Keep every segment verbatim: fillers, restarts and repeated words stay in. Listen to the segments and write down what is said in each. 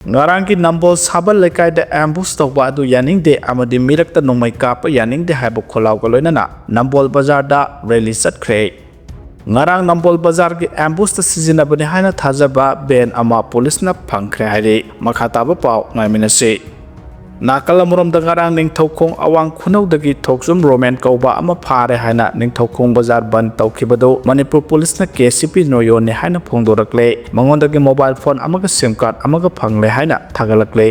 ꯉꯔꯥꯡꯒꯤ ꯅꯝꯕꯣꯜ ꯁꯥꯕꯜ ꯂꯩꯀꯥꯏꯗ ꯑꯦꯝꯕꯨꯁ ꯇꯧꯕ ꯑꯗꯨ ꯌꯥꯅꯤꯡꯗꯦ ꯑꯃꯗꯤ ꯃꯤꯔꯛꯇ ꯅꯣꯡꯃꯩ ꯀꯥꯞꯄ ꯌꯥꯅꯤꯡꯗꯦ ꯍꯥꯏꯕ ꯈꯣꯜꯂꯥꯎꯒ ꯂꯣꯏꯅꯅ ꯅꯝꯕꯣꯜ ꯕꯖꯥꯔꯗ ꯔꯦꯂꯤ ꯆꯠꯈ꯭ꯔꯦ꯫ ꯉꯔꯥꯡ ꯅꯝꯕꯣꯜ ꯕꯖꯥꯔꯒꯤ ꯑꯦꯝꯕꯨꯁꯇ ꯁꯤꯖꯤꯟꯅꯕꯅꯤ ꯍꯥꯏꯅ ꯊꯥꯖꯕ ꯕꯦꯟ ꯑꯃ ꯄꯨꯂꯤꯁꯅ ꯐꯪꯈ꯭ꯔꯦ ꯍꯥꯏꯔꯤ꯫ ꯃꯈꯥ ꯇꯥꯕ ꯄꯥꯎ ꯉꯥꯏꯃꯤꯟꯅꯁꯤ꯫ ꯅꯥꯀꯜ ꯑꯃꯔꯣꯝꯗ ꯉꯔꯥꯡ ꯅꯤꯡꯊꯧꯈꯣꯡ ꯑꯋꯥꯡ ꯈꯨꯅꯧꯗꯒꯤ ꯊꯣꯛꯆꯨꯝ ꯔꯣꯃꯦꯟ ꯀꯧꯕ ꯑꯃ ꯐꯥꯔꯦ ꯍꯥꯏꯅ ꯅꯤꯡꯊꯧꯈꯣꯡ ꯕꯖꯥꯔ ꯕꯟ ꯇꯧꯈꯤꯕꯗꯨ ꯃꯅꯤꯄꯨꯔ ꯄꯨꯂꯤꯁꯅ ꯀꯦ ꯁꯤ ꯄꯤ ꯅꯣꯌꯣꯟꯅꯤ ꯍꯥꯏꯅ ꯐꯣꯡꯗꯣꯔꯛꯂꯦ꯫ ꯃꯉꯣꯟꯗꯒꯤ ꯃꯣꯕꯥꯏꯜ ꯐꯣꯟ ꯑꯃꯒ ꯁꯤꯝ ꯀꯥꯔꯗ ꯑꯃꯒ ꯐꯪꯂꯦ ꯍꯥꯏꯅ ꯊꯥꯒꯠꯂꯛꯂꯦ꯫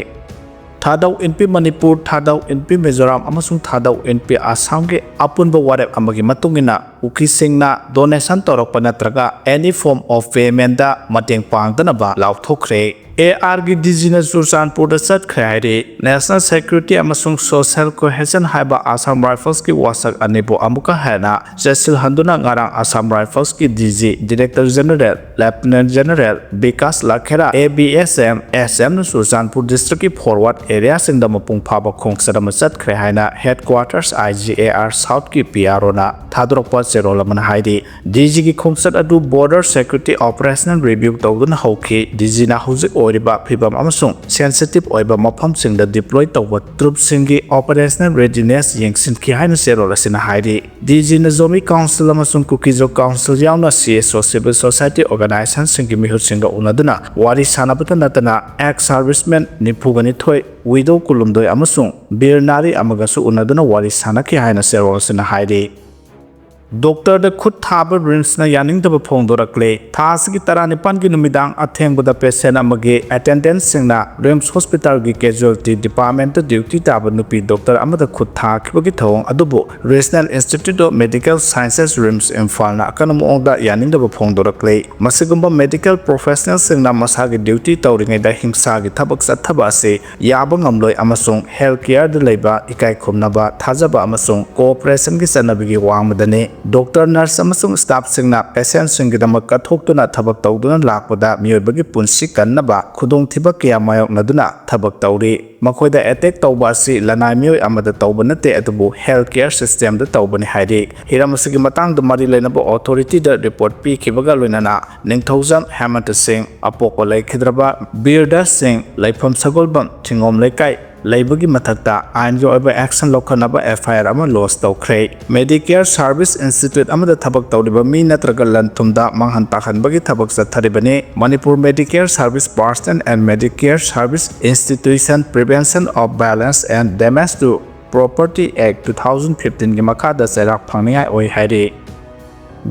ꯊꯥꯗꯧ ꯏꯟꯄꯤ ꯃꯅꯤꯄꯨꯔ, ꯊꯥꯗꯧ ꯏꯟꯄꯤ ꯃꯤꯖꯣꯔꯥꯝ ꯑꯃꯁꯨꯡ ꯊꯥꯗꯧ ꯏꯟꯄꯤ ꯑꯁꯥꯝꯒꯤ ꯑꯄꯨꯟꯕ ꯋꯥꯔꯦꯞ ꯑꯃꯒꯤ ꯃꯇꯨꯡ ꯏꯟꯅ ꯀꯨꯀꯤꯁꯤꯡꯅ ꯗꯣꯅꯦꯁꯟ ꯇꯧꯔꯛꯄ ꯅꯠꯇ꯭ꯔꯒ any form of payment ꯗ ꯃꯇꯦꯡ ꯄꯥꯡꯗꯅꯕ ꯂꯥꯎꯊꯣꯛꯈ꯭ꯔꯦ꯫ ꯑꯦ ꯑꯥꯔꯒꯤ ꯗꯤ ꯖꯤꯅ ꯆꯨꯔꯆꯥꯟꯄꯨꯔꯗ ꯆꯠꯈ꯭ꯔꯦ ꯍꯥꯏꯔꯤ꯫ National Security ꯑꯃꯁꯨꯡ Social Cohesion ꯍꯥꯏꯕ ꯑꯁꯥꯝ ꯔꯥꯏꯐꯜꯁꯀꯤ ꯋꯥꯁꯛ ꯑꯅꯤꯕꯨ ꯑꯃꯨꯛꯀ ꯍꯦꯟꯅ ꯆꯦꯠꯁꯤꯜꯍꯟꯗꯨꯅ ꯉꯔꯥꯡ ꯑꯁꯥꯝ ꯔꯥꯏꯐꯜꯁꯀꯤ D G, Director General, Lieutenant General Vikas Lakhera, A V S M, S ꯑꯦꯝꯅ ꯆꯨꯔꯆꯥꯟꯄꯨꯔ ꯗꯤꯁꯇ꯭ꯔꯤꯛꯀꯤ ꯐꯣꯔꯋꯥꯔꯗ ꯑꯦꯔꯤꯌꯥꯁꯤꯡꯗ ꯃꯄꯨꯡ ꯐꯥꯕ ꯈꯣꯡꯆꯠ ꯑꯃ ꯆꯠꯈ꯭ꯔꯦ ꯍꯥꯏꯅ headquarters I G A R ꯁꯥꯎꯠꯀꯤ ꯄꯤ ꯑꯥꯔ ꯑꯣꯅ ꯊꯥꯗꯣꯔꯛꯄ ꯆꯦꯔꯣꯜ ꯑꯃꯅ ꯍꯥꯏꯔꯤ꯫ ꯗꯤ ꯖꯤꯒꯤ ꯈꯣꯡꯆꯠ ꯑꯗꯨ Border Security Operational Review ꯇꯧꯗꯨꯅ ꯍꯧꯈꯤ꯫ ꯗꯤ ꯖꯤꯅ ꯍꯧꯖꯤꯛ ꯑꯣꯏꯔꯤꯕ ꯐꯤꯚꯝ ꯑꯃꯁꯨꯡ ꯁꯦꯟꯁꯤꯇꯤꯚ ꯑꯣꯏꯕ ꯃꯐꯝꯁꯤꯡꯗ ꯗꯤꯄ꯭ꯂꯣꯏ ꯇꯧꯕ ꯇ꯭ꯔꯨꯞꯁꯤꯡꯒꯤ ꯑꯣꯄꯔꯦꯁꯅꯦꯜ ꯔꯦꯗꯤꯅꯦꯁ ꯌꯦꯡꯁꯤꯟꯈꯤ ꯍꯥꯏꯅ ꯆꯦꯔꯣꯜ ꯑꯁꯤꯅ ꯍꯥꯏꯔꯤ꯫ ꯗꯤ ꯖꯤꯅ ꯖꯣꯃꯤ ꯀꯥꯎꯟꯁꯤꯜ ꯑꯃꯁꯨꯡ ꯀꯨꯀꯤꯖꯣ ꯀꯥꯎꯟꯁꯤꯜ ꯌꯥꯎꯅ ꯁꯤ ꯑꯦꯁ ꯑꯣ, civil society organization ꯁꯤꯡꯒꯤ ꯃꯤꯍꯨꯠꯁꯤꯡꯒ ꯎꯅꯗꯨꯅ ꯋꯥꯔꯤ ꯁꯥꯟꯅꯕꯇ ꯅꯠꯇꯅ ex servicemen ꯅꯤꯐꯨꯒ ꯅꯤꯊꯣꯏ, widow ꯀꯨꯟꯍꯨꯝꯗꯣꯏ ꯑꯃꯁꯨꯡ ꯕꯤꯔ ꯅꯥꯔꯤ ꯑꯃꯒꯁꯨ ꯎꯅꯗꯨꯅ ꯋꯥꯔꯤ ꯁꯥꯟꯅꯈꯤ ꯍꯥꯏꯅ ꯆꯦꯔꯣꯜ ꯑꯁꯤꯅ ꯍꯥꯏꯔꯤ꯫ ꯗꯣꯛꯇꯔꯗ ꯈꯨꯠ ꯊꯥꯕ ꯔꯤꯝꯁꯅ ꯌꯥꯅꯤꯡꯗꯕ ꯐꯣꯡꯗꯣꯔꯛꯂꯦ꯫ ꯊꯥ ꯑꯁꯤꯒꯤ ꯇꯔꯥꯅꯤꯄꯥꯟꯒꯤ ꯅꯨꯃꯤꯗꯥꯡ ꯑꯊꯦꯡꯕꯗ ꯄꯦꯁꯦꯟ ꯑꯃꯒꯤ ꯑꯦꯇꯦꯟꯗꯦꯟꯁꯁꯤꯡꯅ ꯔꯤꯝꯁ ꯍꯣꯁꯄꯤꯇꯥꯜꯒꯤ ꯀꯦꯖꯨꯑꯦꯜꯇꯤ ꯗꯤꯄꯥꯔꯠꯃꯦꯟꯇ ꯗ꯭ꯌꯨꯇꯤ ꯇꯥꯕ ꯅꯨꯄꯤ ꯗꯣꯛꯇꯔ ꯑꯃꯗ ꯈꯨꯠ ꯊꯥꯈꯤꯕꯒꯤ ꯊꯧꯑꯣꯡ ꯑꯗꯨꯕꯨ Regional Institute of Medical Sciences, RIMS ꯏꯝꯐꯥꯜꯅ ꯑꯀꯟꯕ ꯃꯑꯣꯡꯗ ꯌꯥꯅꯤꯡꯗꯕ ꯐꯣꯡꯗꯣꯔꯛꯂꯦ꯫ ꯃꯁꯤꯒꯨꯝꯕ ꯃꯦꯗꯤꯀꯦꯜ ꯄ꯭ꯔꯣꯐꯦꯁꯅꯦꯜꯁꯤꯡꯅ ꯃꯁꯥꯒꯤ ꯗ꯭ꯌꯨꯇꯤ ꯇꯧꯔꯤꯉꯩꯗ ꯍꯤꯡꯁꯥꯒꯤ ꯊꯕꯛ ꯆꯠꯊꯕ ꯑꯁꯤ ꯌꯥꯕ ꯉꯝꯂꯣꯏ ꯑꯃꯁꯨꯡ ꯍꯦꯜꯊ ꯀꯦꯌꯔꯗ ꯂꯩꯕ ꯏꯀꯥꯏ ꯈꯨꯝꯅꯕ, ꯊꯥꯖꯕ ꯑꯃꯁꯨꯡ ꯀꯣꯑꯣꯄꯔꯦꯁꯟꯒꯤ ꯆꯠꯅꯕꯤꯒꯤ ꯋꯥꯡꯃꯗꯅꯤ꯫ ꯗꯣꯛꯇꯔ, ꯅꯔꯁ ꯑꯃꯁꯨꯡ ꯁ꯭ꯇꯥꯐꯁꯤꯡꯅ ꯄꯦꯁꯦꯟꯠꯁꯤꯡꯒꯤꯗꯃꯛ ꯀꯠꯊꯣꯛꯇꯨꯅ ꯊꯕꯛ ꯇꯧꯗꯨꯅ ꯂꯥꯛꯄꯗ ꯃꯤꯑꯣꯏꯕꯒꯤ ꯄꯨꯟꯁꯤ ꯀꯟꯅꯕ ꯈꯨꯗꯣꯡꯊꯤꯕ ꯀꯌꯥ ꯃꯥꯌꯣꯛꯅꯗꯨꯅ ꯊꯕꯛ ꯇꯧꯔꯤ꯫ ꯃꯈꯣꯏꯗ ꯑꯦꯇꯦꯛ ꯇꯧꯕ ꯑꯁꯤ ꯂꯅꯥꯏ ꯃꯤꯑꯣꯏ ꯑꯃꯗ ꯇꯧꯕ ꯅꯠꯇꯦ, ꯑꯗꯨꯕꯨ ꯍꯦꯜꯊ ꯀꯦꯌꯔ ꯁꯤꯁꯇꯦꯝꯗ ꯇꯧꯕꯅꯤ ꯍꯥꯏꯔꯤ꯫ ꯍꯤꯔꯝ ꯑꯁꯤꯒꯤ ꯃꯇꯥꯡꯗ ꯃꯔꯤ ꯂꯩꯅꯕ ꯑꯣꯊꯣꯔꯤꯇꯤꯗ ꯔꯤꯄꯣꯔꯠ ꯄꯤꯈꯤꯕꯒ ꯂꯣꯏꯅꯅ ꯅꯤꯡꯊꯧꯖꯝ ꯍꯦꯃꯟꯇ ꯁꯤꯡ, ꯑꯄꯣꯛꯄ ꯂꯩꯈꯤꯗ꯭ꯔꯕ ꯕꯤꯔꯗꯥꯁ ꯁꯤꯡ, ꯂꯩꯐꯝ ꯁꯒꯣꯜꯕꯝ ꯊꯤꯡꯒꯣꯝ ꯂꯩꯀꯥꯏ, ꯂꯩꯕꯒꯤ ꯃꯊꯛꯇ ꯑꯥꯏꯟꯒꯤ ꯑꯣꯏꯕ ꯑꯦꯛꯁꯟ ꯂꯧꯈꯠꯅꯕ ꯑꯦꯐ ꯑꯥꯏ ꯑꯥꯔ ꯑꯃ ꯂꯣꯟꯆ ꯇꯧꯈ꯭ꯔꯦ꯫ ꯃꯦꯗꯤꯀꯦꯌꯔ ꯁꯥꯔꯚꯤꯁ ꯏꯟꯁꯇꯤꯇ꯭ꯌꯨꯠ ꯑꯃꯗ ꯊꯕꯛ ꯇꯧꯔꯤꯕ ꯃꯤ ꯅꯠꯇ꯭ꯔꯒ ꯂꯟ ꯊꯨꯝꯗ ꯃꯥꯡꯍꯟ ꯇꯥꯛꯍꯟꯕꯒꯤ ꯊꯕꯛ ꯆꯠꯊꯔꯤꯕꯅꯤ꯫ Manipur Medicare Service Personnel and Medicare Service Institution Prevention of Violence and Damage to Property Act two thousand fifteen ꯒꯤ ꯃꯈꯥꯗ ꯆꯩꯔꯥꯛ ꯐꯪꯅꯤꯡꯉꯥꯏ ꯑꯣꯏ ꯍꯥꯏꯔꯤ꯫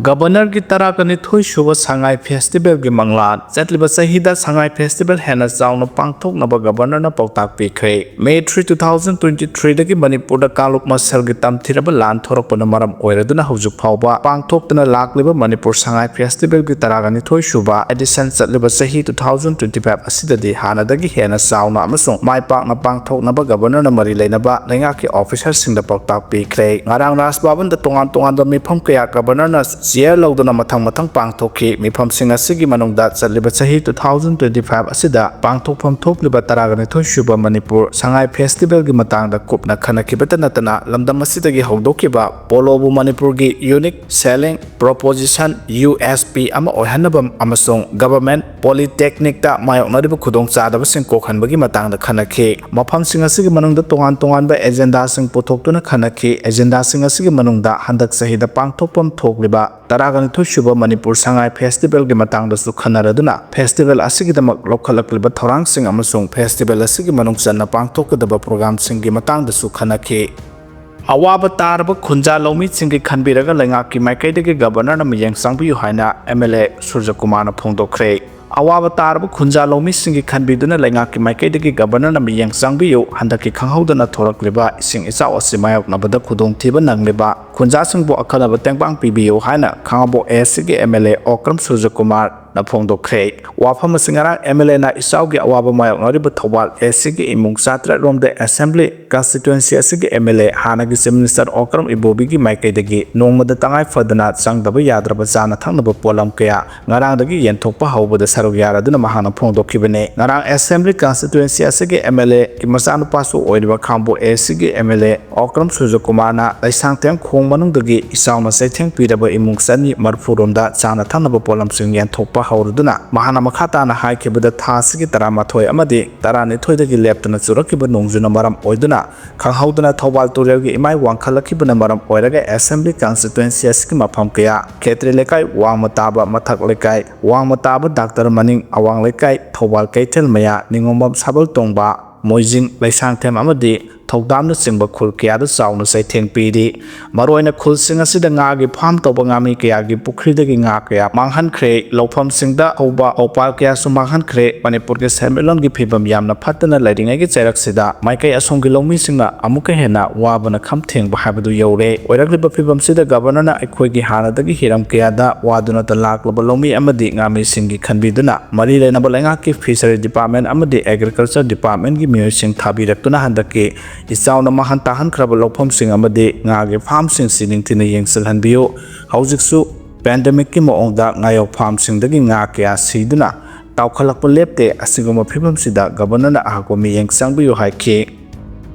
ꯒꯕꯔꯅꯔꯒꯤ ꯇꯔꯥꯒ ꯅꯤꯊꯣꯏ ꯁꯨꯕ ꯁꯉꯥꯏ ꯐꯦꯁꯇꯤꯚꯦꯜꯒꯤ ꯃꯪꯂꯥꯟ꯫ ꯆꯠꯂꯤꯕ ꯆꯍꯤꯗ ꯁꯉꯥꯏ ꯐꯦꯁꯇꯤꯚꯦꯜ ꯍꯦꯟꯅ ꯆꯥꯎꯅ ꯄꯥꯡꯊꯣꯛꯅꯕ ꯒꯕꯔꯅꯔꯅ ꯄꯥꯎꯇꯥꯛ ꯄꯤꯈ꯭ꯔꯦ꯫ ꯃꯦ three, two thousand twenty three ꯗꯒꯤ ꯃꯅꯤꯄꯨꯔꯗ ꯀꯥꯡꯂꯨꯞ ꯃꯁꯦꯜꯒꯤ ꯇꯝꯊꯤꯔꯕ ꯂꯥꯟ ꯊꯣꯔꯛꯄꯅ ꯃꯔꯝ ꯑꯣꯏꯔꯗꯨꯅ ꯍꯧꯖꯤꯛ ꯐꯥꯎꯕ ꯄꯥꯡꯊꯣꯛꯇꯨꯅ ꯂꯥꯛꯂꯤꯕ ꯃꯅꯤꯄꯨꯔ ꯁꯉꯥꯏ ꯐꯦꯁꯇꯤꯚꯦꯜꯒꯤ ꯇꯔꯥꯒ ꯅꯤꯊꯣꯏ ꯁꯨꯕ ꯑꯦꯗꯤꯁꯟ ꯆꯠꯂꯤꯕ ꯆꯍꯤ two thousand twenty five ꯑꯁꯤꯗꯗꯤ ꯍꯥꯟꯅꯗꯒꯤ ꯍꯦꯟꯅ ꯆꯥꯎꯅ ꯑꯃꯁꯨꯡ ꯃꯥꯏ ꯄꯥꯛꯅ ꯄꯥꯡꯊꯣꯛꯅꯕ ꯒꯕꯔꯅꯔꯅ ꯃꯔꯤ ꯂꯩꯅꯕ ꯂꯩꯉꯥꯛꯀꯤ ꯑꯣꯐꯤꯁꯔꯁꯤꯡꯗ ꯄꯥꯎꯇꯥꯛ ꯄꯤꯈ꯭ꯔꯦ꯫ ꯉꯔꯥꯡ ꯔꯥꯖ ꯚꯕꯟꯗ ꯇꯣꯉꯥꯟ ꯇꯣꯉꯥꯟꯕ ꯃꯤꯐꯝ ꯀꯌꯥ ꯒꯕꯔꯅꯔꯅ ꯆꯤꯌꯔ ꯂꯧꯗꯨꯅ ꯃꯊꯪ ꯃꯊꯪ ꯄꯥꯡꯊꯣꯛꯈꯤ꯫ ꯃꯤꯐꯝꯁꯤꯡ ꯑꯁꯤꯒꯤ ꯃꯅꯨꯡꯗ ꯆꯠꯂꯤꯕ ꯆꯍꯤ two thousand twenty five ꯑꯁꯤꯗ ꯄꯥꯡꯊꯣꯛꯐꯝ ꯊꯣꯛꯂꯤꯕ ꯇꯔꯥꯒ ꯅꯤꯊꯣꯏ ꯁꯨꯕ ꯃꯅꯤꯄꯨꯔ ꯁꯉꯥꯏ ꯐꯦꯁꯇꯤꯚꯦꯜꯒꯤ ꯃꯇꯥꯡꯗ ꯀꯨꯞꯅ ꯈꯟꯅꯈꯤꯕꯇ ꯅꯠꯇꯅ ꯂꯝꯗꯝ ꯑꯁꯤꯗꯒꯤ ꯍꯧꯗꯣꯛꯈꯤꯕ ꯄꯣꯂꯣꯕꯨ ꯃꯅꯤꯄꯨꯔꯒꯤ unique selling proposition, U S P, ꯑꯃ ꯑꯣꯏꯍꯟꯅꯕ ꯑꯃꯁꯨꯡ ꯒꯚꯔꯟꯃꯦꯟꯠ ꯄꯣꯂꯤꯇꯦꯛꯅꯤꯛꯇ ꯃꯥꯌꯣꯛꯅꯔꯤꯕ ꯈꯨꯗꯣꯡꯆꯥꯗꯕꯁꯤꯡ ꯀꯣꯛꯍꯟꯕꯒꯤ ꯃꯇꯥꯡꯗ ꯈꯟꯅꯈꯤ꯫ ꯃꯐꯝꯁꯤꯡ ꯑꯁꯤꯒꯤ ꯃꯅꯨꯡꯗ ꯇꯣꯉꯥꯟ ꯇꯣꯉꯥꯟꯕ ꯑꯦꯖꯦꯟꯗꯥꯁꯤꯡ ꯄꯨꯊꯣꯛꯇꯨꯅ ꯈꯟꯅꯈꯤ꯫ ꯑꯦꯖꯦꯟꯗꯥꯁꯤꯡ ꯑꯁꯤꯒꯤ ꯃꯅꯨꯡꯗ ꯍꯟꯗꯛ ꯆꯍꯤꯗ ꯄꯥꯡꯊꯣꯛꯐꯝ ꯊꯣꯛꯂꯤꯕ ꯇꯔꯥꯒ ꯅꯤꯊꯣꯏ ꯁꯨꯕ ꯃꯅꯤꯄꯨꯔ ꯁꯉꯥꯏ ꯐꯦꯁꯇꯤꯚꯦꯜꯒꯤ ꯃꯇꯥꯡꯗꯁꯨ ꯈꯟꯅꯔꯗꯨꯅ ꯐꯦꯁꯇꯤꯚꯦꯜ ꯑꯁꯤꯒꯤꯗꯃꯛ ꯂꯧꯈꯠꯂꯛꯂꯤꯕ ꯊꯧꯔꯥꯡꯁꯤꯡ ꯑꯃꯁꯨꯡ ꯐꯦꯁꯇꯤꯚꯦꯜ ꯑꯁꯤꯒꯤ ꯃꯅꯨꯡ ꯆꯟꯅ ꯄꯥꯡꯊꯣꯛꯀꯗꯕ ꯄ꯭ꯔꯣꯒ꯭ꯔꯥꯝꯁꯤꯡꯒꯤ ꯃꯇꯥꯡꯗꯁꯨ ꯈꯟꯅꯈꯤ꯫ ꯑꯋꯥꯕ ꯇꯥꯔꯕ ꯈꯨꯟꯖꯥ ꯂꯧꯃꯤꯁꯤꯡꯒꯤ ꯈꯟꯕꯤꯔꯒ ꯂꯩꯉꯥꯛꯀꯤ ꯃꯥꯏꯀꯩꯗꯒꯤ ꯒꯕꯔꯅꯔꯅ ꯃꯤꯠꯌꯦꯡ ꯆꯪꯕꯤꯌꯨ ꯍꯥꯏꯅ ꯑꯦꯝ ꯑꯦꯜ ꯑꯦ ꯁꯨꯔꯖꯀꯨꯃꯥꯔꯅ ꯐꯣꯡꯗꯣꯛꯈ꯭ꯔꯦ꯫ ꯑꯋꯥꯕ ꯇꯥꯔꯕ ꯈꯨꯟꯖꯥ ꯂꯧꯃꯤꯁꯤꯡꯒꯤ ꯈꯟꯕꯤꯗꯨꯅ ꯂꯩꯉꯥꯛꯀꯤ ꯃꯥꯏꯀꯩꯗꯒꯤ ꯒꯕꯔꯅꯔꯅ ꯃꯤꯠꯌꯦꯡ ꯆꯪꯕꯤꯌꯨ, ꯍꯟꯗꯛꯀꯤ ꯈꯪꯍꯧꯗꯅ ꯊꯣꯔꯛꯂꯤꯕ ꯏꯁꯤꯡ ꯏꯆꯥꯎ ꯑꯁꯤ ꯃꯥꯌꯣꯛꯅꯕꯗ ꯈꯨꯗꯣꯡꯊꯤꯕ ꯅꯪꯂꯤꯕ ꯈꯨꯟꯖꯥꯁꯤꯡꯕꯨ ꯑꯈꯟꯅꯕ ꯇꯦꯡꯕꯥꯡ ꯄꯤꯕꯤꯌꯨ ꯍꯥꯏꯅ ꯈꯥꯉꯕꯣꯛ ꯑꯦ ꯑꯦꯁ ꯁꯤꯒꯤ ꯑꯦꯝ ꯑꯦꯜ ꯑꯦ ꯑꯣꯀ꯭ꯔꯝ ꯁꯨꯔꯖꯀꯨꯃꯥꯔ ꯅ ꯐꯣꯡꯗꯣꯛꯈ꯭ꯔꯦ꯫ ꯋꯥꯐꯝ ꯑꯁꯤ ꯉꯔꯥꯡ MLAꯅ ꯏꯆꯥꯎꯒꯤ ꯑꯋꯥꯕ ꯃꯥꯌꯣꯛꯅꯔꯤꯕ ꯊꯧꯕꯥꯜ ACꯒꯤ ꯏꯃꯨꯡ ꯆꯥꯇꯔꯦꯠ ꯔꯣꯝꯗ Assembly Constituency ꯑꯁꯤꯒꯤ MLA ꯍꯥꯟꯅꯒꯤ Chief Minister ꯑꯣꯀ꯭ꯔꯝ ꯏꯕꯣꯕꯤꯒꯤ ꯃꯥꯏꯀꯩꯗꯒꯤ ꯅꯣꯡꯃꯗ ꯇꯉꯥꯏ ꯐꯗꯅ ꯆꯪꯗꯕ ꯌꯥꯗ꯭ꯔꯕ ꯆꯥꯅ ꯊꯛꯅꯕ ꯄꯣꯠꯂꯝ ꯀꯌꯥ ꯉꯔꯥꯡꯗꯒꯤ ꯌꯦꯟꯊꯣꯛꯄ ꯍꯧꯕꯗ ꯁꯔꯨꯛ ꯌꯥꯔꯗꯨꯅ ꯃꯍꯥꯛꯅ ꯐꯣꯡꯗꯣꯛꯈꯤꯕꯅꯤ꯫ ꯉꯔꯥꯡ Assembly Constituency ꯑꯁꯤꯒꯤ MLAꯒꯤ ꯃꯆꯥꯅꯨꯄꯥꯁꯨ ꯑꯣꯏꯔꯤꯕ ꯈꯥꯡꯕꯣꯛ ACꯒꯤ MLA ꯑꯣꯀ꯭ꯔꯝ ꯁꯨꯔꯖꯀꯨꯃꯥꯔꯅ ꯂꯩꯁꯥꯡꯊꯦꯝ ꯈꯣꯡ ꯃꯅꯨꯡꯗꯒꯤ ꯏꯆꯥꯎꯅ ꯆꯩꯊꯦꯡ ꯄꯤꯔꯕ ꯏꯃꯨꯡ ꯆꯅꯤ ꯃꯔꯤꯐꯨ ꯔꯣꯝꯗ ꯆꯥꯅ ꯊꯛꯅꯕ ꯄꯣꯠꯂꯝꯁꯤꯡ ꯌꯦꯟꯊꯣꯛꯄ ꯍꯧꯔꯗꯨꯅ ꯃꯍꯥꯛꯅ ꯃꯈꯥ ꯇꯥꯅ ꯍꯥꯏꯈꯤꯕꯗ, ꯊꯥ ꯑꯁꯤꯒꯤ ꯇꯔꯥꯃꯥꯊꯣꯏ ꯑꯃꯗꯤ ꯇꯔꯥꯅꯤꯊꯣꯏꯗꯒꯤ ꯂꯦꯞꯇꯅ ꯆꯨꯔꯛꯈꯤꯕ ꯅꯣꯡꯖꯨꯅ ꯃꯔꯝ ꯑꯣꯏꯗꯨꯅ ꯈꯪꯍꯧꯗꯅ ꯊꯧꯕꯥꯜ ꯇꯨꯔꯦꯜꯒꯤ ꯏꯃꯥꯏ ꯋꯥꯡꯈꯠꯂꯛꯈꯤꯕꯅ ꯃꯔꯝ ꯑꯣꯏꯔꯒ Assembly Constituency ꯑꯁꯤꯒꯤ ꯃꯐꯝ ꯀꯌꯥ, ꯈꯦꯇ꯭ꯔꯤ ꯂꯩꯀꯥꯏ, ꯋꯥꯡꯃ ꯇꯥꯕ ꯃꯊꯛ ꯂꯩꯀꯥꯏ, ꯋꯥꯡꯃ ꯇꯥꯕ ꯗꯥꯛꯇꯔ ꯃꯅꯤꯡ, ꯑꯋꯥꯡ ꯂꯩꯀꯥꯏ, ꯊꯧꯕꯥꯜ ꯀꯩꯊꯦꯜ ꯃꯌꯥ, ꯅꯤꯉꯣꯝꯕꯝ ꯁꯥꯕꯜ ꯇꯣꯡꯕ, ꯃꯣꯏꯖꯤꯡ, ꯂꯩꯁꯥꯡꯊꯦꯝ ꯑꯃꯗꯤ ꯊꯧꯗꯥꯝꯅꯆꯤꯡꯕ ꯈꯨꯜ ꯀꯌꯥꯗ ꯆꯥꯎꯅ ꯆꯩꯊꯦꯡ ꯄꯤꯔꯤ꯫ ꯃꯔꯨꯑꯣꯏꯅ ꯈꯨꯜꯁꯤꯡ ꯑꯁꯤꯗ ꯉꯥꯒꯤ ꯐꯥꯔꯝ ꯇꯧꯕ ꯉꯥꯃꯤ ꯀꯌꯥꯒꯤ ꯄꯨꯈ꯭ꯔꯤꯗꯒꯤ ꯉꯥ ꯀꯌꯥ ꯃꯥꯡꯍꯟꯈ꯭ꯔꯦ꯫ ꯂꯧꯐꯝꯁꯤꯡꯗ ꯍꯧꯕ ꯄꯧꯄꯥꯜ ꯀꯌꯥꯁꯨ ꯃꯥꯡꯍꯟꯈ꯭ꯔꯦ꯫ ꯃꯅꯤꯄꯨꯔꯒꯤ ꯁꯦꯟꯃꯤꯠꯂꯣꯟꯒꯤ ꯐꯤꯕꯝ ꯌꯥꯝꯅ ꯐꯠꯇꯅ ꯂꯩꯔꯤꯉꯩꯒꯤ ꯆꯩꯔꯛꯁꯤꯗ ꯃꯥꯏꯀꯩ ꯑꯁꯣꯝꯒꯤ ꯂꯧꯃꯤꯁꯤꯡꯅ ꯑꯃꯨꯛꯀ ꯍꯦꯟꯅ ꯋꯥꯕꯅ ꯈꯝ ꯊꯦꯡꯕ ꯍꯥꯏꯕꯗꯨ ꯌꯧꯔꯦ꯫ ꯑꯣꯏꯔꯛꯂꯤꯕ ꯐꯤꯕꯝꯁꯤꯗ Governorꯅ ꯑꯩꯈꯣꯏꯒꯤ ꯍꯥꯟꯅꯗꯒꯤ ꯍꯤꯔꯝ ꯀꯌꯥꯗ ꯋꯥꯗꯨꯅꯇ ꯂꯥꯛꯂꯕ ꯂꯧꯃꯤ ꯑꯃꯗꯤ ꯉꯥꯃꯤꯁꯤꯡꯒꯤ ꯈꯟꯕꯤꯗꯨꯅ ꯃꯔꯤ ꯂꯩꯅꯕ ꯂꯩꯉꯥꯛꯀꯤ Fishery Department ꯑꯃꯗꯤ Agriculture Departmentꯀꯤ ꯃꯤꯑꯣꯏꯁꯤꯡ ꯊꯥꯕꯤꯔꯛꯇꯨꯅ ꯍꯟꯗꯛꯀꯤ ꯏꯆꯥꯎꯅ ꯃꯥꯡꯍꯟ ꯇꯥꯍꯟꯈ꯭ꯔꯕ ꯂꯧꯐꯝꯁꯤꯡ ꯑꯃꯗꯤ ꯉꯥꯒꯤ ꯐꯥꯔꯝꯁꯤꯡꯁꯤ ꯅꯤꯡꯊꯤꯅ ꯌꯦꯡꯁꯤꯜꯍꯟꯕꯤꯌꯨ꯫ ꯍꯧꯖꯤꯛꯁꯨ pandemicꯀꯤ ꯃꯑꯣꯡꯗ ꯉꯥꯌꯣꯛ ꯐꯥꯔꯝꯁꯤꯡꯗꯒꯤ ꯉꯥ ꯀꯌꯥ ꯁꯤꯗꯨꯅ ꯇꯥꯎꯈꯠꯂꯛꯄ ꯂꯦꯞꯇꯦ꯫ ꯑꯁꯤꯒꯨꯝꯕ ꯐꯤꯕꯝꯁꯤꯗ Governorꯅ ꯑꯍꯥꯛꯄ ꯃꯤꯠꯌꯦꯡ ꯆꯪꯕꯤꯌꯨ ꯍꯥꯏꯈꯤ꯫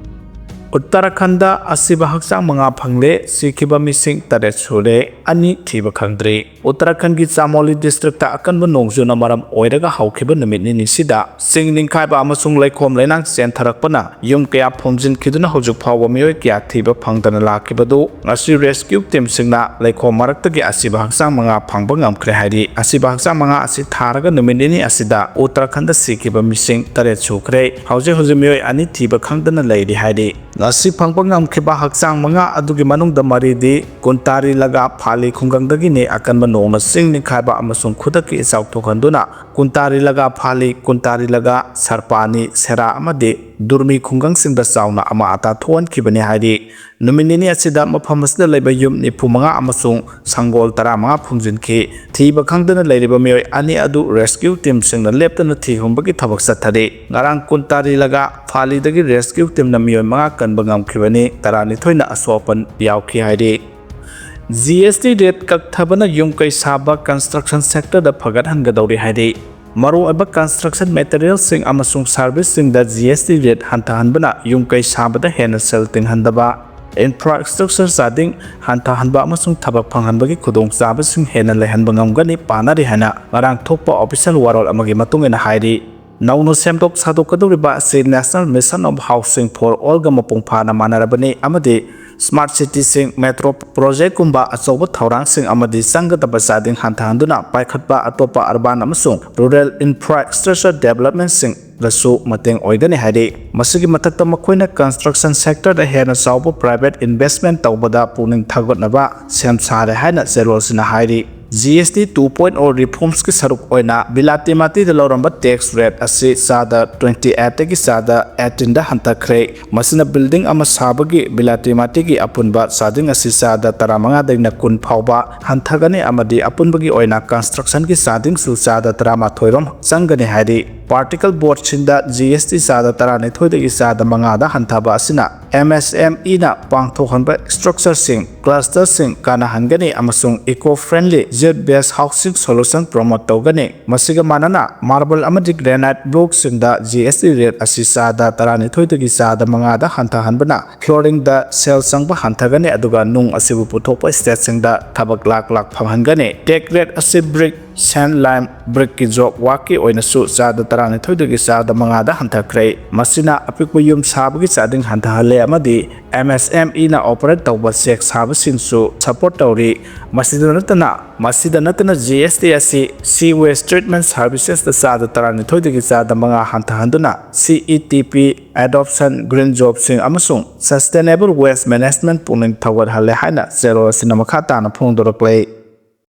ꯎꯠꯇꯔꯥꯈꯟꯗ ꯑꯁꯤꯕ ꯍꯛꯆꯥꯡ ꯃꯉꯥ ꯐꯪꯂꯦ꯫ ꯁꯤꯈꯤꯕ ꯃꯤꯁꯤꯡ ꯇꯔꯦꯠ ꯁꯨꯔꯦ꯫ ꯑꯅꯤ ꯊꯤꯕ ꯈꯪꯗ꯭ꯔꯤ꯫ ꯎꯠꯇꯔꯥꯈꯟꯒꯤ ꯆꯥꯃꯣꯂꯤ districtꯇ ꯑꯀꯟꯕ ꯅꯣꯡꯖꯨꯅ ꯃꯔꯝ ꯑꯣꯏꯔꯒ ꯍꯧꯈꯤꯕ ꯅꯨꯃꯤꯠ ꯅꯤꯅꯤꯁꯤꯗ ꯆꯤꯡ ꯅꯤꯡꯈꯥꯏꯕ ꯑꯃꯁꯨꯡ ꯂꯩꯈꯣꯝ ꯂꯩꯅꯥꯡ ꯆꯦꯟꯊꯔꯛꯄꯅ ꯌꯨꯝ ꯀꯌꯥ ꯐꯨꯝꯖꯤꯟꯈꯤꯗꯨꯅ ꯍꯧꯖꯤꯛ ꯐꯥꯎꯕ ꯃꯤꯑꯣꯏ ꯀꯌꯥ ꯊꯤꯕ ꯐꯪꯗꯅ ꯂꯥꯛꯈꯤꯕꯗꯨ ꯉꯁꯤ rescue teamꯁꯤꯡꯅ ꯂꯩꯈꯣꯝ ꯃꯔꯛꯇꯒꯤ ꯑꯁꯤꯕ ꯍꯛꯆꯥꯡ ꯃꯉꯥ ꯐꯪꯕ ꯉꯝꯈ꯭ꯔꯦ ꯍꯥꯏꯔꯤ꯫ ꯑꯁꯤꯕ ꯍꯛꯆꯥꯡ ꯃꯉꯥ ꯑꯁꯤ ꯊꯥꯔꯒ ꯅꯨꯃꯤꯠ ꯅꯤꯅꯤ ꯑꯁꯤꯗ ꯎꯠꯇꯔꯥꯈꯟꯗ ꯁꯤꯈꯤꯕ ꯃꯤꯁꯤꯡ ꯇꯔꯦꯠ ꯁꯨꯈ꯭ꯔꯦ꯫ ꯍꯧꯖꯤꯛ ꯍꯧꯖꯤꯛ ꯃꯤꯑꯣꯏ ꯑꯅꯤ ꯊꯤꯕ ꯈꯪꯗꯅ ꯂꯩꯔꯤ ꯍꯥꯏꯔꯤ꯫ ꯉꯁꯤ ꯐꯪꯕ ꯉꯝꯈꯤꯕ ꯍꯛꯆꯥꯡ ꯃꯉꯥ ꯑꯗꯨꯒꯤ ꯃꯅꯨꯡꯗ ꯃꯔꯤꯗꯤ ꯀꯨꯟꯇꯥꯔꯤ ꯂꯒꯥ ꯐꯥꯂꯤ ꯈꯨꯡꯒꯪꯗꯒꯤꯅꯤ꯫ ꯑꯀꯟꯕ ꯅꯣꯡꯅ ꯆꯤꯡ ꯅꯤꯡꯈꯥꯏꯕ ꯑꯃꯁꯨꯡ ꯈꯨꯗꯛꯀꯤ ꯏꯆꯥꯎ ꯊꯣꯛꯍꯟꯗꯨꯅ ꯀꯨꯟꯇꯥꯔꯤꯂꯒꯥ ꯐꯥꯂꯤ, ꯀꯨꯟꯇꯥꯔꯤꯂꯒꯥ ꯁꯔꯄꯥꯅꯤ, ꯁꯦꯔꯥ ꯑꯃꯗꯤ ꯗꯨꯔꯃꯤ ꯈꯨꯡꯒꯪꯁꯤꯡꯗ ꯆꯥꯎꯅ ꯑꯃꯥ ꯑꯇꯥ ꯊꯣꯛꯍꯟꯈꯤꯕꯅꯤ ꯍꯥꯏꯔꯤ꯫ ꯅꯨꯃꯤꯠ ꯅꯤꯅꯤ ꯑꯁꯤꯗ ꯃꯐꯝ ꯑꯁꯤꯗ ꯂꯩꯕ ꯌꯨꯝ ꯅꯤꯐꯨ ꯃꯉꯥ ꯑꯃꯁꯨꯡ ꯁꯪꯒꯣꯜ ꯇꯔꯥꯃꯉꯥ ꯐꯨꯝꯖꯤꯟꯈꯤ꯫ ꯊꯤꯕ ꯈꯪꯗꯅ ꯂꯩꯔꯤꯕ ꯃꯤꯑꯣꯏ ꯑꯅꯤ ꯑꯗꯨ rescue teamꯁꯤꯡꯅ ꯂꯦꯞꯇꯅ ꯊꯤꯍꯨꯝꯕꯒꯤ ꯊꯕꯛ ꯆꯠꯊꯔꯤ꯫ ꯉꯔꯥꯡ ꯀꯨꯟꯇꯥꯔꯤꯂꯒꯥ ꯐꯥꯂꯤꯗꯒꯤ rescue teamꯅ ꯃꯤꯑꯣꯏ ꯃꯉꯥ ꯀꯟꯕ ꯉꯝꯈꯤꯕꯅꯤ, ꯇꯔꯥꯅꯤꯊꯣꯏꯅ ꯑꯁꯣꯛ ꯑꯄꯟ ꯌꯥꯎꯈꯤ ꯍꯥꯏꯔꯤ꯫ GST rate ꯀꯛꯊꯕꯅ ꯌꯨꯝ ꯀꯩ ꯁꯥꯕ construction sectorꯗ ꯐꯒꯠꯍꯟꯒꯗꯧꯔꯤ ꯍꯥꯏꯔꯤ꯫ ꯃꯔꯨꯑꯣꯏꯕ construction materialꯁꯤꯡ ꯑꯃꯁꯨꯡ serviceꯁꯤꯡꯗ GST rate ꯍꯟꯊꯍꯟꯕꯅ ꯌꯨꯝ ꯀꯩ ꯁꯥꯕꯗ ꯍꯦꯟꯅ ꯁꯦꯜ ꯇꯤꯡꯍꯟꯗꯕ, infrastructure ꯆꯥꯗꯤꯡ ꯍꯟꯊꯍꯟꯕ ꯑꯃꯁꯨꯡ ꯊꯕꯛ ꯐꯪꯍꯟꯕꯒꯤ ꯈꯨꯗꯣꯡꯆꯥꯕꯁꯤꯡ ꯍꯦꯟꯅ ꯂꯩꯍꯟꯕ ꯉꯝꯒꯅꯤ ꯄꯥꯅꯔꯤ ꯍꯥꯏꯅ ꯉꯔꯥꯡ ꯊꯣꯛꯄ official ꯋꯥꯔꯣꯜ ꯑꯃꯒꯤ ꯃꯇꯨꯡ ꯏꯟꯅ ꯍꯥꯏꯔꯤ꯫ ꯅꯧꯅ ꯁꯦꯝꯗꯣꯛ ꯁꯥꯗꯣꯛꯀꯗꯧꯔꯤꯕ ꯑꯁꯤ National Mission of Housing for Allꯒ ꯃꯄꯨꯡ ꯐꯥꯅ ꯃꯥꯟꯅꯔꯕꯅꯤ ꯑꯃꯗꯤ smart cityꯁꯤꯡ, metro projectꯀꯨꯝꯕ ꯑꯆꯧꯕ ꯊꯧꯔꯥꯡꯁꯤꯡ ꯑꯃꯗꯤ ꯆꯪꯒꯗꯕ ꯆꯥꯗꯤꯡ ꯍꯟꯊꯍꯟꯗꯨꯅ ꯄꯥꯏꯈꯠꯄ ꯑꯇꯣꯞꯄ urban ꯑꯃꯁꯨꯡ rural infrastructure developmentꯁꯤꯡꯗꯁꯨ ꯃꯇꯦꯡ ꯑꯣꯏꯒꯅꯤ ꯍꯥꯏꯔꯤ꯫ ꯃꯁꯤꯒꯤ ꯃꯊꯛꯇ ꯃꯈꯣꯏꯅ construction sectorꯗ ꯍꯦꯟꯅ ꯆꯥꯎꯕ private investment ꯇꯧꯕꯗ ꯄꯨꯛꯅꯤꯡ ꯊꯧꯒꯠꯅꯕ ꯁꯦꯝ ꯁꯥꯔꯦ ꯍꯥꯏꯅ ꯆꯦꯔꯣꯜꯁꯤꯅ ꯍꯥꯏꯔꯤ꯫ GST two point O reformsꯀꯤ ꯁꯔꯨꯛ ꯑꯣꯏꯅ ꯕꯤꯂꯥꯇꯤ ꯃꯥꯇꯤꯗ ꯂꯧꯔꯝꯕ tax rate ꯑꯁꯤ ꯆꯥꯗ twenty eightꯇꯒꯤ ꯆꯥꯗ eighteenꯗ ꯍꯟꯊꯈ꯭ꯔꯦ꯫ ꯃꯁꯤꯅ building ꯑꯃ ꯁꯥꯕꯒꯤ ꯕꯤꯂꯥꯇꯤ ꯃꯥꯇꯤꯒꯤ ꯑꯄꯨꯟꯕ ꯆꯥꯗꯤꯡ ꯑꯁꯤ ꯆꯥꯗ ꯇꯔꯥꯃꯉꯥꯗꯒꯤꯅ ꯀꯨꯟ ꯐꯥꯎꯕ ꯍꯟꯊꯒꯅꯤ ꯑꯃꯗꯤ ꯑꯄꯨꯟꯕꯒꯤ ꯑꯣꯏꯅ constructionꯒꯤ ꯆꯥꯗꯤꯡꯁꯨ ꯆꯥꯗ ꯇꯔꯥꯃꯥꯊꯣꯏ ꯔꯣꯝ ꯆꯪꯒꯅꯤ ꯍꯥꯏꯔꯤ꯫ Particle boardꯁꯤꯡꯗ GST ꯆꯥꯗ ꯇꯔꯥꯅꯤꯊꯣꯏꯗꯒꯤ ꯆꯥꯗ ꯃꯉꯥꯗ ꯍꯟꯊꯕ ꯑꯁꯤꯅ MSMEꯅ ꯄꯥꯡꯊꯣꯛꯍꯟꯕ structureꯁꯤꯡ, clusterꯁꯤꯡ ꯀꯥꯟꯅꯍꯟꯒꯅꯤ ꯑꯃꯁꯨꯡ eco-friendly, zero waste housing solution promote ꯇꯧꯒꯅꯤ꯫ ꯃꯁꯤꯒ ꯃꯥꯟꯅꯅ, marble ꯑꯃꯗꯤ granite blockꯁꯤꯡꯗ GST rate ꯑꯁꯤ ꯆꯥꯗ ꯇꯔꯥꯅꯤꯊꯣꯏꯗꯒꯤ ꯆꯥꯗ ꯃꯉꯥꯗ ꯍꯟꯊꯍꯟꯕꯅ flooringꯗ ꯁꯦꯜ ꯆꯪꯕ ꯍꯟꯊꯒꯅꯤ, ꯑꯗꯨꯒ ꯅꯨꯡ ꯑꯁꯤꯕꯨ ꯄꯨꯊꯣꯛꯄ stateꯁꯤꯡꯗ ꯊꯕꯛ ꯂꯥꯛ ꯂꯥꯛ ꯐꯪꯍꯟꯒꯅꯤ꯫ Tax rate ꯑꯁꯤ brick, sand, lime, brickꯀꯤ job workꯀꯤ ꯑꯣꯏꯅꯁꯨ ꯆꯥꯗ ꯇꯔꯥꯅꯤꯊꯣꯏꯗꯒꯤ ꯆꯥꯗ ꯃꯉꯥꯗ ꯍꯟꯊꯈ꯭ꯔꯦ꯫ ꯃꯁꯤꯅ ꯑꯄꯤꯛꯄ ꯌꯨꯝ ꯁꯥꯕꯒꯤ ꯆꯥꯗꯤꯡ ꯍꯟꯊꯍꯜꯂꯦ ꯑꯃꯗꯤ MSMEꯅ operate ꯇꯧꯕ ꯆꯦꯛ ꯁꯥꯕꯁꯤꯡꯁꯨ support ꯇꯧꯔꯤ꯫ ꯃꯁꯤꯗ ꯅꯠꯇꯅ, ꯃꯁꯤꯗ ꯅꯠꯇꯅ GST ꯑꯁꯤ sea waste treatment servicesꯇ ꯆꯥꯗ ꯇꯔꯥꯅꯤꯊꯣꯏꯗꯒꯤ ꯆꯥꯗ ꯃꯉꯥ ꯍꯟꯊꯍꯟꯗꯨꯅ CETP adoption, green jobꯁꯤꯡ ꯑꯃꯁꯨꯡ sustainable waste management ꯄꯨꯛꯅꯤꯡ ꯊꯧꯒꯠꯍꯜꯂꯦ ꯍꯥꯏꯅ ꯆꯦꯔꯣꯜ ꯑꯁꯤꯅ ꯃꯈꯥ ꯇꯥꯅ ꯐꯣꯡꯗꯣꯔꯛꯂꯦ꯫